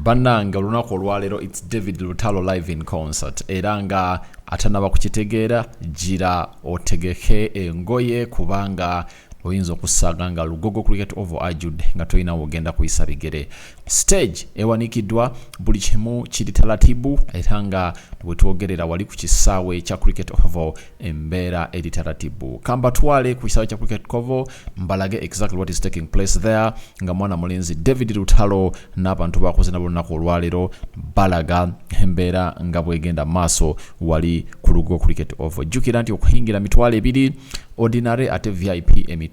Bannange, olunaku olwaleero it's David Lutalo live in concert, era nga atanaba kukitegeera, gira otegeke engoye kubanga oyinza okusanga nga Lugogo Cricket Oval ajjudde nga tolina wogenda kuyisa bigere. Stage ewanikiddwa, buli kimu kiri talatibu, era nga wetwogerera wali ku kisaawe kya Cricket Oval embeera eri taratibu. Kambatwale ku kisaawe kya Cricket Oval mbalage exactly what is taking place there, nga mwana mulenzi David Lutalo n'abantu bakoze nabo olunaku olwaleero balaga embeera nga bwegenda maaso wali ku Lugogo Cricket Oval. Jjukira nti okuyingira 20,000 ordinary, ate VIP 50,000.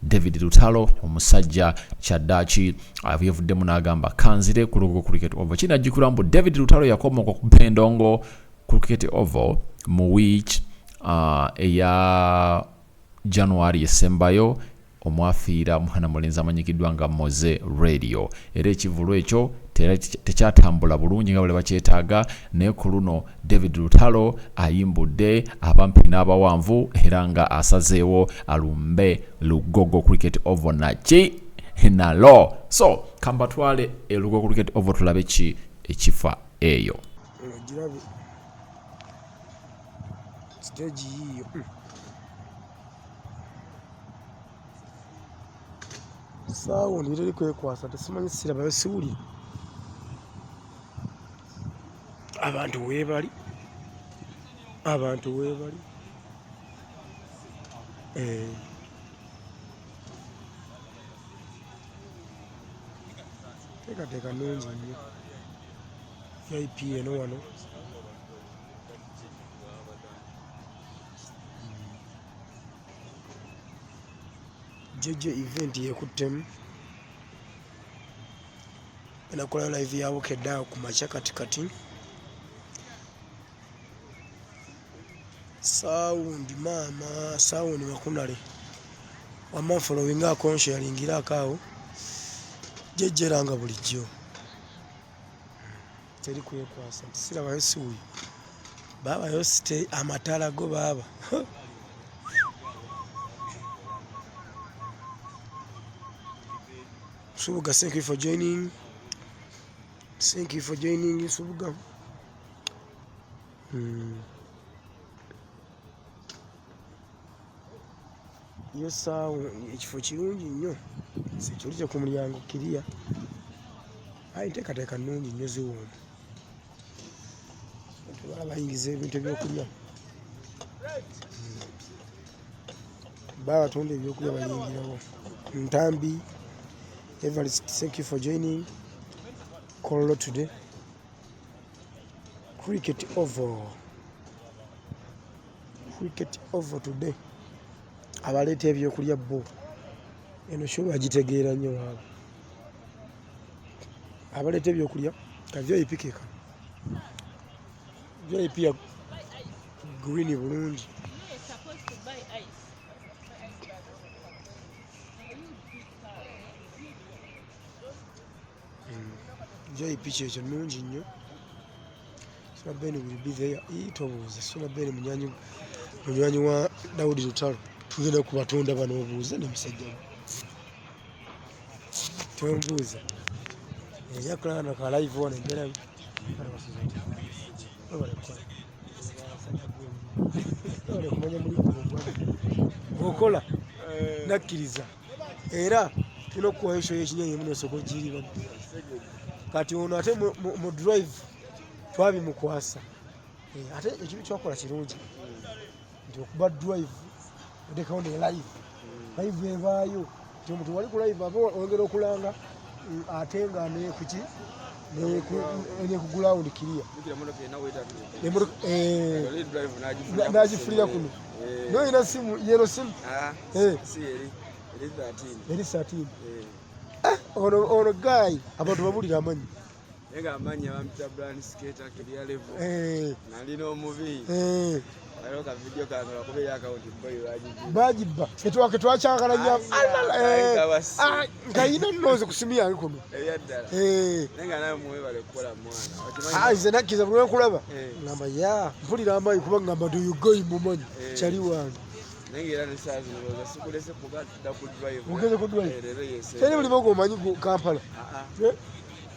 David Lutalo omusajja kyaddaaki yevuddemu n'agamba kanzire ku Lugogo Cricket Oval. Kinajjukirwa mbu David Lutalo yakomoka okuba endongo ku Cricket Oval mu week eya January esembayo, omwafiira omwana mulenzi amanyikiddwa nga Moze Radio, era ekivulu ekyo tekyatambula bulungi nga bwe bakyetaaga. Naye ku luno David Lutalo ayimbudde abampi n'abawanvu, era nga asazeewo alumbe Lugogo Cricket Oval naki nalo. So kambatwale e Lugogo Cricket Oval tulabe ki ekifa eyo. Girabe stage yiiyo. Sound teri kwekwasa, tesimanyi, sirabayo, siwulira. Abantu weebali, abantu weebali. Eh. Teekateeka nnungi nnyo. VIP eno wano. JJ event yekuttemu, enakolayo live ya Bukedde awo ku makya kati kati. Sound maama, sound makunale. Wamma following ako, nsharingirako awo. JJ era nga bulijjo. Teri kwekwasa nti sirabayo, siwuyo. Baabayo site amataala go baaba. Nsubuga, thank you for joining. Thank you for joining, Nsubuga. Yo saawa ekifo kirungi nnyo. Security ku mulyango kiriya. Aye enteekateeka nnungi nnyo, ziwooma. Abantu bayingiza ebintu ebyokulya. Bo abatunda ebyokulya bayingirawo. Ntambi Everest, thank you for joining. Kololo today. Cricket Oval. Cricket Oval today. Abaleeta ebyokulya bo. Eno show bagitegeera nnyo baaba. Abaleeta ebyokulya ka VIP ke kano. VIP ya green bulungi. Supposed to buy ice. VIP kyekyo, nnungi nnyo. Suna Ben will be there. Ii, tobuuza. Suna Ben munywanyi wa Daudi Lutalo. Tugenda kubatunda bano, obuuze ne musajja we. Tombuuza. Ejja kulaba no ka live wano embeera. Webale kukola. Webale kumanya mulimu gwo. Okola nakkiriza, era tulina okukuwayo show y'ekinyonyi emu nosooka ogiriba. Kati ono ate mu drive twabimukwasa. Ate ekintu kyakola kirungi nti okuba drive otekawo ne live, live ebaayo nti omuntu wali ku live aba oyongera okulanga, ate nga nekuki ne ku ground clear. N'agifulira kuno noyina simu yero simu eri 13. Ono guy abantu babulira amanyi. Naye nga amannya bampita Brian Skater Clear Level. Nalina omubi. Waliwo ka video kange lwakuba eri akawunti boy bagigi. Bagibba ketwakyagala nnyo. Nkayina nnonze ku simu yange kuno. Ebyaddala. Naye nga nawe mwebale kukola mwana. Okimanyi Ah, nze nakkiriza buli lwenkulaba. Ngamba ya mpulira amaanyi kuba ngamba nti oyo guy mumanyi. Kyali wange. Naye nga era ne saa zino ndowooza sikulese kuba tudda ku drive. Ogenze ku drive? Eh, leero yese. Teri mulimu gwomanyi Kampala? Ah, ah. Eh?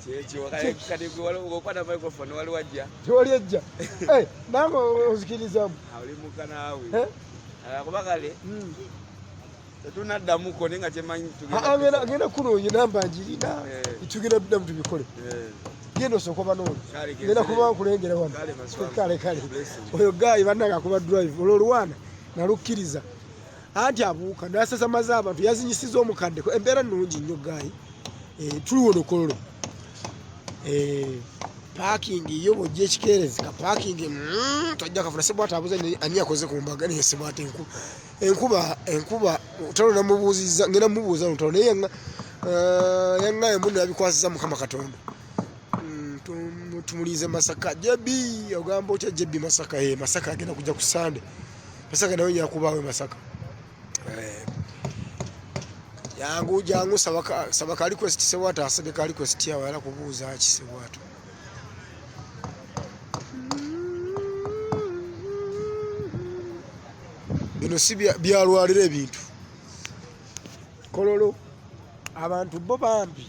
Kyekyo kati okwata microphone waliwo ajja. Tewali ajja. Eh, nange ozikirizamu. Oli muka naawe. Eh? Kuba kale tetunaddamuko naye nga kyemanyi tugenda genda kunoonya namba ngirina tugenda ddamu tubikole. Genda osooka obanoonya. Genda kuba nkulengera wano. Kale kale. Oyo guy bannange akuba drive olwo olwana nalukkiriza. Anti abuuka n'asasamaza abantu yazinyisiza omukadde embeera nnungi nnyo guy. Tuli wano Kololo. Parking yo bw'ojja ekikeerezi ka parking tojja kafuna. Sebwata abuuza ani yakoze ku mbaga naye Sebwata enkuba Lutalo namubuuzizza ngenda mubuuza Lutalo naye yaŋŋaye munno yabikwasiza Mukama Katonda. Tumulinze Masaka. Jebi ogamba otya Jebi Masaka? Masaka agenda kujja ku Sande. Masaka nawe yakubaawo e Masaka. Jangu jangu sabaka request Sebwata asabye ka request yawe ala kubuuza ki Sebwata. Bino si byalwalira ebintu. Kololo abantu bo bambi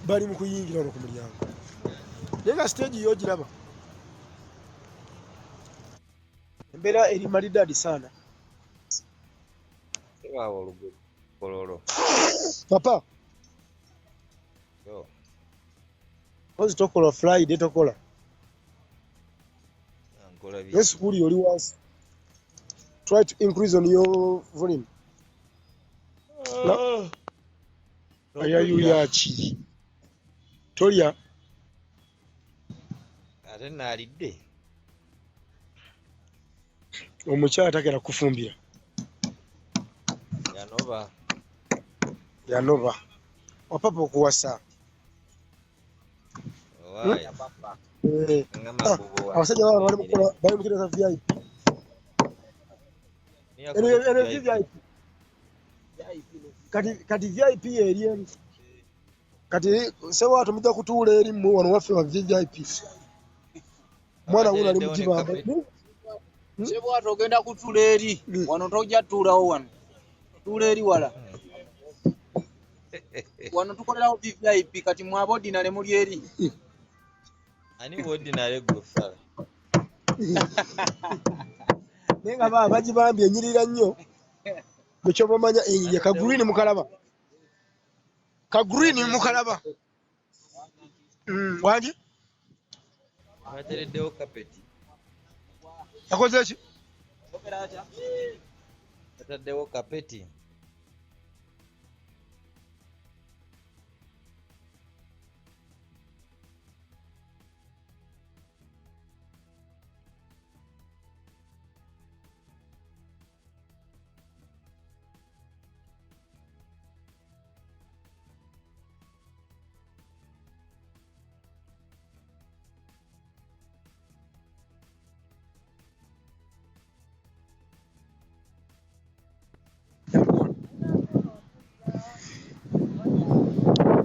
bali mu kuyingira wano ku mulyango. Naye nga stage yo ogiraba. Embeera eri maridadi sana. Sebaawo oluguudo Kololo. Papa. Yo. Kozi tokola Friday tokola. Nkola biki? Yes, kuli oli wansi. Try to increase on your volume. No. Ayayuya ki? Tolya. Ate naalidde. Omukyala takera kufumbira. Yanoba. Yanoba. Wapapa okuwasa. Abasajja baba bali mukola bali mu za VIP. Eno VIP. Kati VIP eri eri. Kati Sebwata mujja kutuula eri mmwe wano waffe ba VIP. Mwana wuno ali mugibamba. Sebwata ogenda kutuula eri wano tojja tuulawo wano. Tuula eri wala. Wano tukolerawo VIP kati mwe ab'ordinary muli eri. Ani ordinary gwe fala? Naye nga baba bagibambye enyirira nnyo. Gwe ky'oba omanya enyirira ka green mukalaba. Ka green mukalaba. Wangi? Batereddewo kapeti. Yakoze ki? Bataddewo kapeti.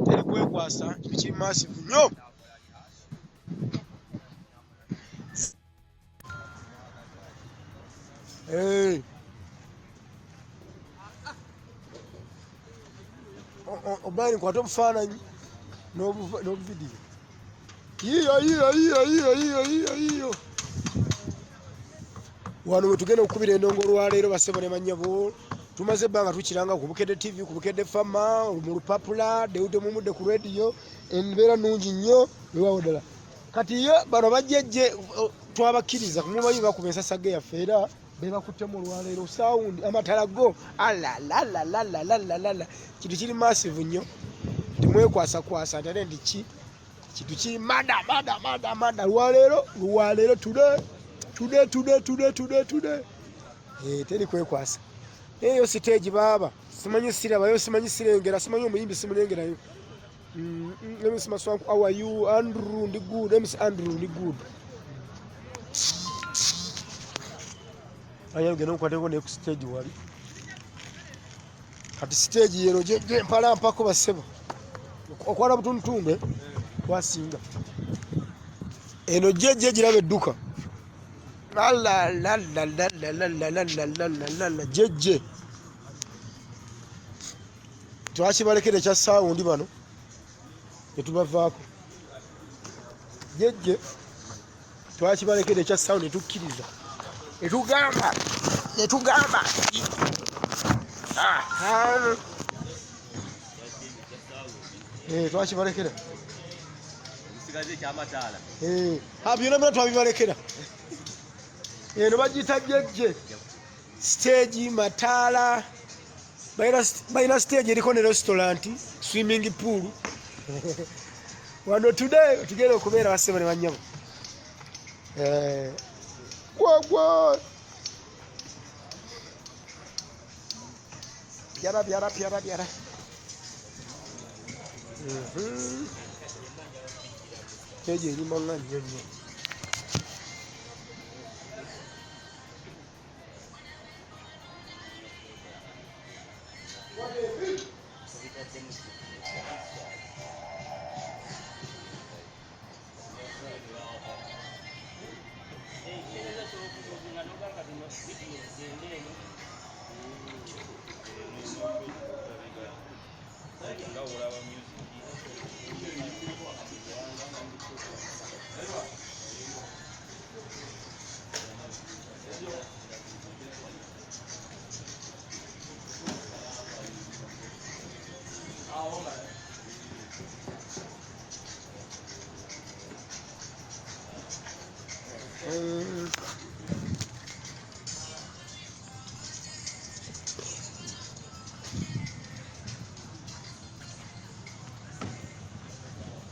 Teri kwekwasa kiri massive nnyo. Hey. Obaani nkwate obufaananyi n'obuvidiyo. Yiyo yiyo yiyo yiyo yiyo yiyo yiyo. Wano we tugenda okukubira endongo olwaleero bassebo ne bannyabo. Tumaze ebbanga tukiranga ku Bukedde TV, ku Bukedde Fama, mu lupapula, Deude Mumudde ku radio, embeera nnungi nnyo, weewaawo ddala. Kati yo bano bajjejje twabakkiriza kumumanyi bakuba ensasage yaffe era bebakuttemu olwaleero sound amatala go alalalalalalalalala kintu kiri massive nnyo timwekwasakwasa nti ate nti ki kintu kiri mada mada mada mada lwaleero today today today today today today teri kwekwasa. Eyo stage baaba simanyi sirabayo simanyi sirengera simanyi omuyimbi simulengerayo. MC Maswanku, how are you? Andrew ndi good. MC Andrew ndi good. Aya ngeno nkwateko ne ku stage wali. Kati stage yero je mpala mpako basebo. Okwala butuntunde kwasinga. Eno je girabe edduka. La la la la la la la la la la la la la la je. Twakibalekere kya sound bano. Ne tubavaako. Jejje twakibalekera ekya sound ne tukkiriza. Ne tugamba ne tugamba. Ah, eh, twakibalekera. Eh, ah, byonna byonna twabibalekera. Eno bagiyita jejje. Stage mataala balina stage eriko ne restaurant, swimming pool. Wano today tugenda okubeera bassebo ne bannyabo. Eh, gwagwa byara byara byara byara. Stage eri manga nnyo nnyo.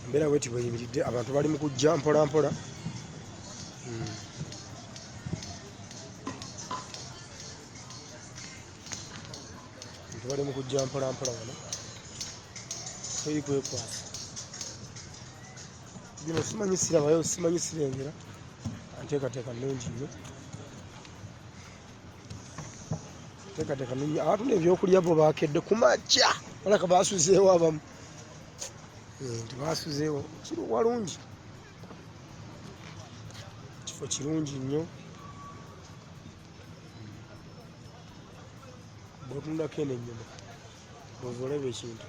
Embeera bweti bweyimiridde, abantu bali mu kujja mpola mpola. Abantu bali mu kujja mpola mpola wano. Teri kwekwasa. Bino simanyi sirabayo, simanyi sirengera. Nteekateeka nnungi nnyo. Nteekateeka nnungi. Abatunda ebyokulya bo baakedde ku makya. Balabika baasuzeewo abamu. Nti baasuzeewo. Kiri walungi. Kifo kirungi nnyo. Bw'otunulako eno ennyuma bw'ova olaba ekintu.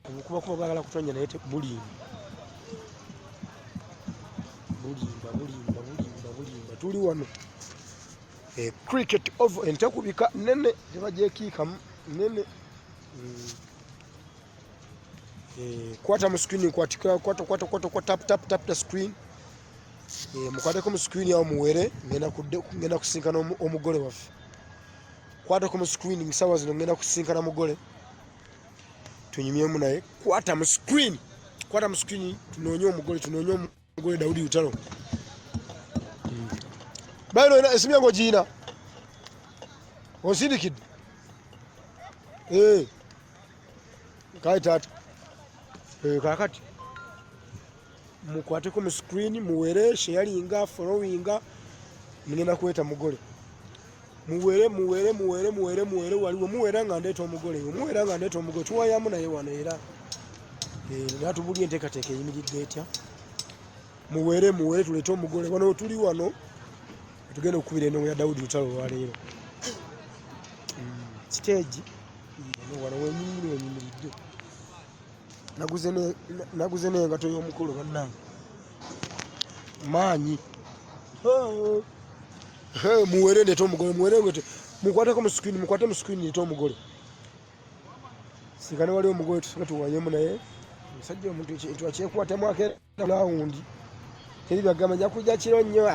Obukubakuba bwagala kutonnya naye bulimba. Bulimba, bulimba, bulimba, bulimba. Tuli wano. Cricket Oval entekubika nnene tebagyekiikamu nnene. Kwata mu screen, kwata, kwata, kwata, kwata, kwata, tap, tap, tap the screen. Mukwateko mu screen awo muwere, ngenda kusinkana omugole waffe. Kwatako mu screen, ssaawa zino ngenda kusinkana mugole. Tunyumyemu naye. Kwata mu screen. Kwata mu screen, tunoonye omugole, tunoonye omugole Daudi Lutalo. Bayino ena esimu yange ogiyina? Onsindikidde? Kale taata. Kaakati mukwateko mu screen, muwere, sharinga, followinga, ngenda kweta mugole. Muwere, muwere, muwere, muwere, muwere, waliwo muwera nga ndeeta omugole, muwera nga ndeeta omugole, tuwayamu naye wano era. N'atubulya enteekateeka eyimiridde etya. Muwere, muwere, tuleete omugole. Wano tuli wano, tugenda okukubira endongo ya Daudi Lutalo olwaleero. Stage eno wano wennyini wenyimiridde. Naguze n'engato y'omukolo bannange. Maanyi. Muwere ndeete omugole, muwere ndeete. Mukwateko mu screen, mukwate mu screen ndeete omugole. Singa ne wali omugole tusooke tuwayemu naye. Omusajja omuntu ekintu akyekwatamu akeera lawundi. Teri byagamba nja kujja kiro nnyo.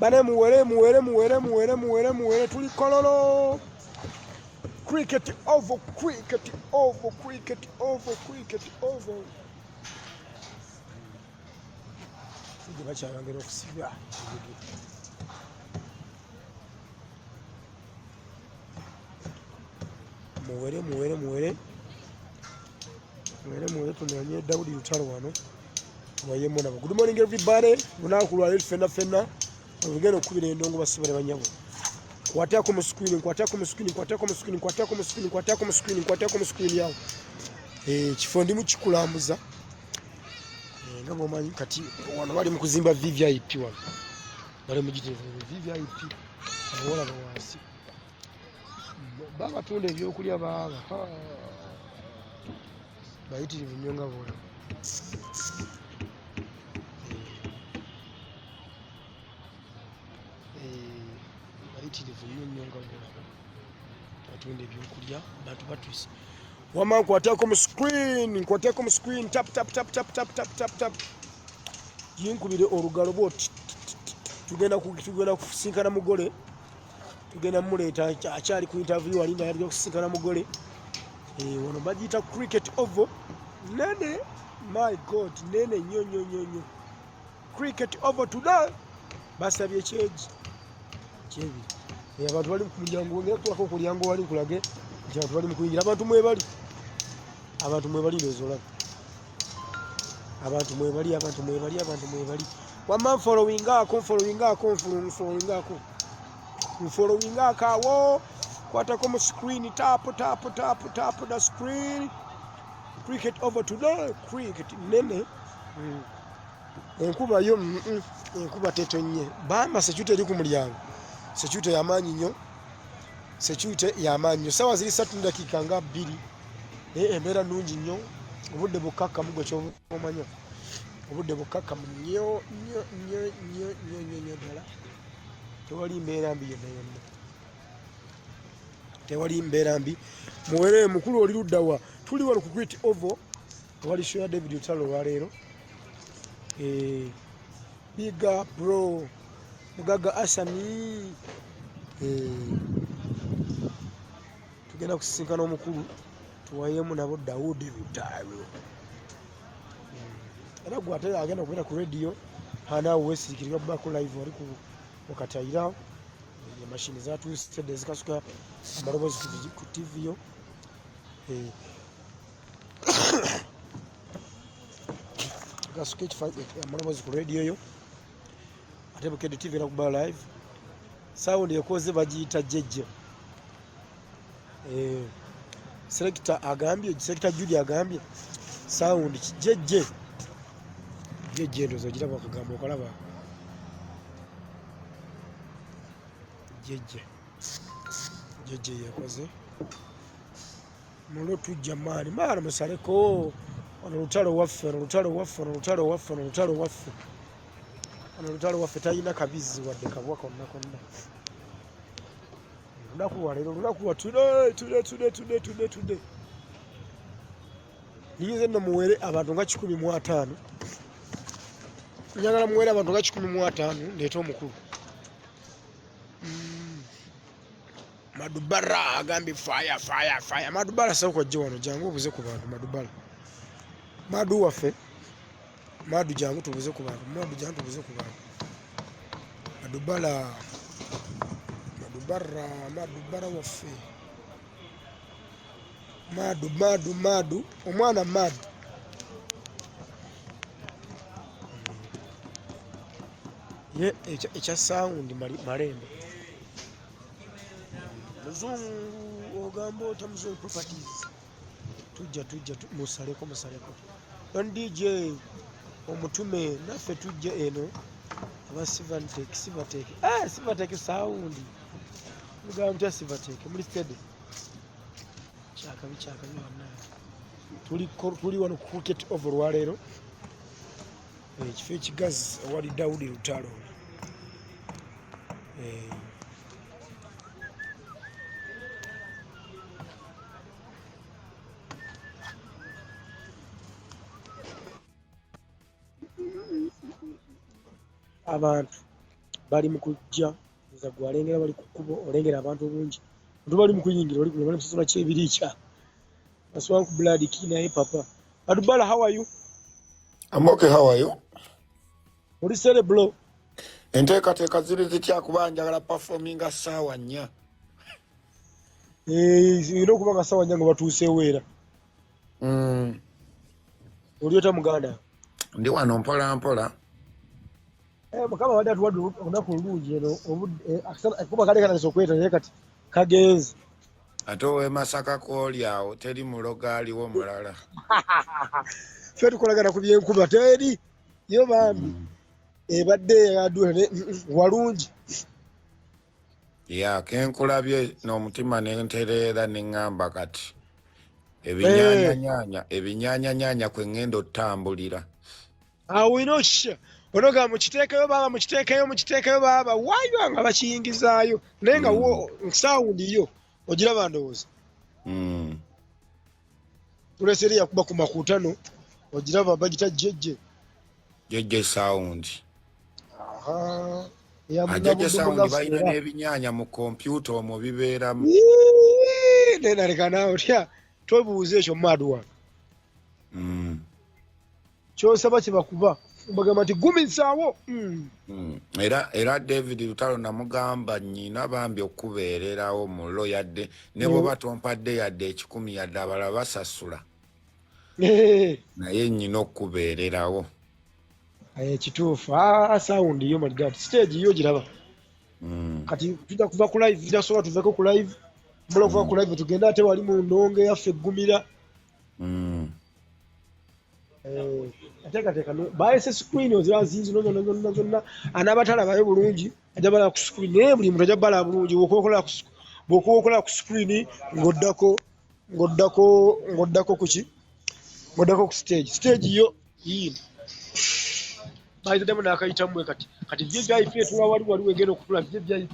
Bane muwere, muwere, muwere, muwere, muwere, muwere, tuli Kololo. Cricket Oval, Cricket Oval, Cricket Oval, Cricket Oval. Sijja bakyayongera okusiba. Muwere, muwere, muwere. Muwere, muwere, tunoonye Daudi Lutalo wano. Tuwayemu nabo. Good morning everybody. Lunaku lwa leero ffenna ffenna. Tugenda okukubira endongo bassebo ne bannyabo. Kwatako mu screen, kwatako mu screen, kwatako mu screen, kwatako mu screen, kwatako mu screen, kwatako mu screen yawo. Kifo ndimu kikulambuza. Nga bw'omanyi kati wano bali mu kuzimba VVIP wano. Bali mu giteeza VVIP. Abawala wansi. Babatunda ebyokulya baaba. Bayitirivu nnyo nga bwolaba. Eh, bayitirivu nnyo nnyo nga bwolaba. Batunda ebyokulya, abantu batuuse. Wama nkwateko mu screen, nkwateko mu screen, tap tap tap tap tap tap tap tap. Yinkubire olugalo bwoti. Tugenda tugenda kusinkana mugole. Tugenda muleeta akyali ku interview wali naye tugenda kusinkana mugole. Eh, wano bagiyita cricket oval. Nene, my God, nene nnyo nnyo nnyo nnyo. Cricket oval today. Basabye kyeji. Kyebiri. Eh, abantu bali ku mulyango, ngera tulako ku mulyango wali nkulage nti abantu bali mu kuyingira. Abantu mwebali. Abantu mwebali ndowooza olaba. Abantu mwebali, abantu mwebali, abantu mwebali. Wamma nfollowingako, nfollowingako, nfollowingako. Nfollowingako awo. Kwatako mu screen, tap, tap, tap, tap the screen. Cricket oval today, cricket nene. Enkuba yo enkuba tetonnye. Bamba security eri ku mulyango. Security yamaanyi nnyo. Security yamaanyi nnyo. Ssaawa ziri ssatu n'eddakiika nga bbiri. Naye embeera nnungi nnyo. Obudde bukkakkamu gwe ky'oba omanya. Obudde bukkakkamu nnyo nnyo nnyo nnyo nnyo nnyo nnyo ddala. Tewali mbeera mbi yonna yonna. Tewali mbeera mbi. Muwere mukulu oli ludda wa? Tuli wano ku Great Oval awali show ya David Lutalo olwaleero. Eh, big up bro. Mugagga Asani. Eh, tugenda kusisinkana omukulu tuwayemu nabo Daudi Lutalo. Era gwe ate agenda okubeera ku radio anaawe weesirikirira okubaako live wali ku mukatayira. Emashini zatuuse dda ezikasuka amaloboozi ku TV yo. Eh, gasuka amaloboozi ku radio yo. Ate Bukedde TV era kuba live. Sound ekoze bagiyita jjejje. Eh, selector agambye, selector Judy agambye sound jjejje. Jjejje ndowooza ogiraba akagambo okalaba. Jjejje. Jjejje yekoze. Mulo tujja maani maani musaleko. Ono lutalo waffe, ono lutalo waffe, ono lutalo waffe, ono lutalo waffe. Ono lutalo waffe talina kabizi wadde kabwa konna konna. Olunaku lwa leero, olunaku lwa today, today, today, today, today, today. Niyinza nno muwere abantu nga 150. Njagala muwere abantu nga 150 ndeete omukulu. Madubara agambye fire, fire, fire. Madubara sooka ojje wano, jangu obuze ku bantu. Madubara. Madu waffe. Madu jangu tubuze ku bantu. Madu jangu tubuze ku bantu. Madubara. Madubara, Madubara waffe. Madu, Madu, Madu. Omwana Madu. Ye ekya sound malembe. Muzungu ogamba otya Muzungu properties. Tujja, tujja, musaleko, musaleko. Don DJ omutume naffe tujja eno aba Sivatek, Sivatek. Sivatek sound. Mugamba mutya Sivatek muli steady. Kyakabi, kyakabi bannange. Tuli wano ku Cricket Oval olwaleero. Ekifo ekigazi awali Daudi Lutalo. Abantu bali mu kujja, nza gwe alengera bali ku kkubo, olengera abantu obungi. Abantu bali mu kuyingira, oli bali mu kusasula kyebiriikya. Aswank blood ki naye papa. Adubala, how are you? I'm okay, how are you? Oli cerebro. Enteekateeka ziri zitya kuba njagala performinga ssaawa nnya. Eh, olina okuba nga ssaawa nnya nga batuuseewo era. Oli otya muganda? Ndi wano mpola mpola. Eh, Mukama abadde atuwadde olunaku olulungi eno, akasana, akuba kali katandise okweta naye kati kagenze. Ate ow'e Masaka kw'oli awo teri mulogo aliwo mulala. Ffe tukolagana ku byenkuba teri yo bambi. Ebadde eyadula ne walungi. Ya, kenkulabye n'omutima ne ntereera ne ŋŋamba kati. Ebinyaanyanyanya, ebinyaanyanyanya kwe ŋŋenda otambulira. Awo olina okitya onoga mukiteekeyo baaba, mukiteekeyo, mukiteekeyo baaba, waayo nga bakiyingizaayo, naye nga wo sound yo ogiraba ndowooza. Tulese eri yakuba ku makutano, ogiraba, bagita jejje. Jejje sound. Aha. Ajajja sound balina n'ebinyaanya mu kompyuta omwo bibeeramu. Naye naleka naawe otya, twebuuza ekyo maadu wange. Kyosaba kyebakuba bagamba nti gumizaawo. Era David Lutalo namugamba nyina bambi okubeererawo mulo, yadde ne bwoba tompadde yadde 100, yadde abalala basasula, naye nyina okubeererawo. Kituufu. Sound yo maligati, stage yo giraba. Kati tujja kuva ku live, tujja tuveko ku live, mula okuva ku live tugende ate wali mu ndongo eyaffe eggumira. Ateekateeka bayese screen ozira zinzino zonna zonna zonna, anaabatalabayo bulungi ajja balaba ku screen, naye buli muntu ajja balaba bulungi bw'okola ku screen ng'oddako kuki, ng'oddako ku stage. Stage yo yiino bayitaddemu n'akayitamu bwe kati. Kati VVIP etuula wali, wali wegenda okutula VVIP,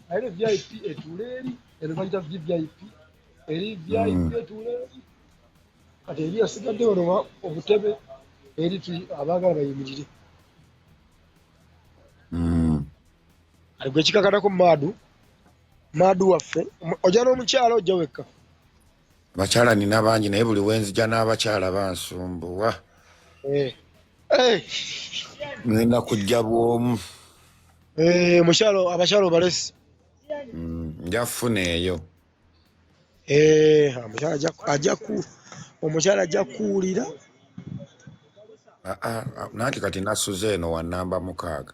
ate VIP etuula eri, eno bagita VVIP, eri VIP etuula eri. Kati eri yasigadde wano obutebe, eri abaagala bayimirire. Kati gwe kikakanako maadu, maadu waffe, ojja n'omukyala, ojja wekka? Abakyala nina bangi, naye buli wenzija n'abakyala bansumbuwa. Ngenda kujja bwomu. Mukyalo, abakyala obalesi. Nja funa eyo. Omukyala ajja kuwulira. Nanti kati nasuze eno wa namba 6.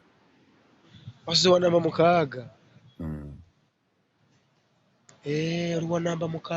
Wasuze wa namba 6? Oli wa namba 6.